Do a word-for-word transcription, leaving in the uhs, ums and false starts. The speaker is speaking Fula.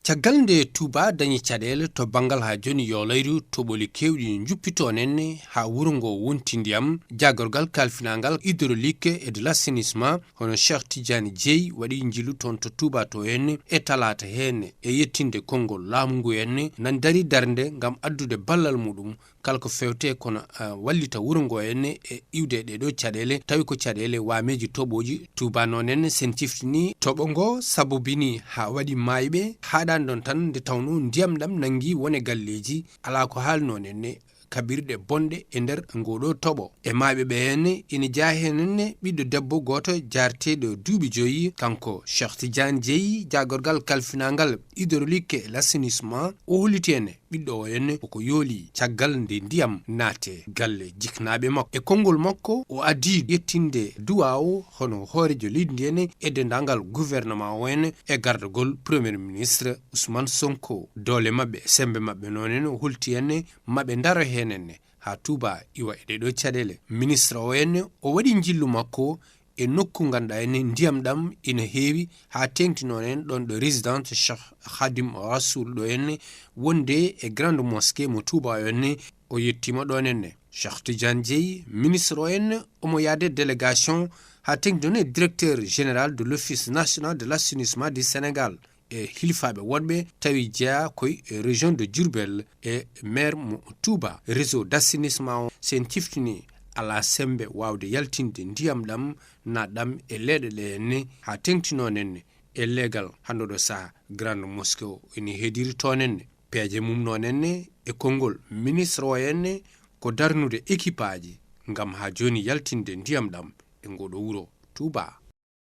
Caggal nde Touba dañi caɗeele to banngal haa jooni yolayru, toɓoli keewɗi njuppito nenne haa wuro ngo wonti ndiyam, jaagorgal kalfinangal hydraulique et de l'assainissement, hono Cheikh Tidiane Dieye waɗi njilu toon to Touba to henne e talaata henne e yettinde konngol laamu ngu henne nan dari darnde ngam addude ballal muɗum kala ko fewte kono, ah, wallita wuro ngo henne e iwde ɗee ɗoo caɗeele, tawi ko caɗeele waameeji toɓooji. Touba noon henne sen ciftini toɓo ngo sabobini haa waɗi maayɓe haaɗaani ɗoon tan nde tawnoo ndiyam ɗam nanngi wone galleeji, alaa ko haali noon henne kaɓirɗe bonɗe e nder ngoo ɗoo toɓo. E maayɓe ɓe henne ina jeyaa heen henne ɓiɗɗo debbo gooto jaarteeɗo duuɓi joyi, kanko Cheikh Tidiane Dieye, jaagorgal kalfinangal hydraulique et l'assainissement, o holliti henne ɓiɗɗo o henne koko yooli caggal nde ndiyam naate galle jiknaaɓe makko. E konngol makko, o addi yettinde duwaaw hono hooreejo leydi ndi henne e denndaangal gouvernement o henne e gardagol Premier Ministre Ousmane Sonko. Doole maɓɓe, semmbe maɓɓe noon henne o holti henne maɓe ndaro heen henne haa Touba iwa e ɗee ɗoo caɗeele. Ministre o henne o waɗi njillu makko e nokku ngannduɗaa henne ndiyam ɗam ina heewi haa teeŋti noon henne ɗoon ɗo résidence Cheikh Khadim Rassoul ɗo henne wonde e Grande Mosquée mo Touba o henne o yettiima ɗoon henne. Cheikh Tidiane Dieye, ministre o henne omo yaade délégation haa teeŋti noon e directeur général de l'Office national de l'assainissement du Sénégal e hilifaaɓe woɗɓe tawi jeyaa koye région de Diourbel e maire mo Touba. Réseau d'assainissement o sen ciftini alaa semmbe waawde yaltinde ndiyam ɗam na ɗam e leeɗe ɗe henne haa teeŋti noon henne e leegal hannde ɗo sahaa Grande Mosquée o ina heediri toon henne. Peeje mum noon henne e konngol ministre o henne ko darnude ekipaaji ngam haa jooni yaltinde ndiyam ɗam e ngoo ɗoo wuro Touba.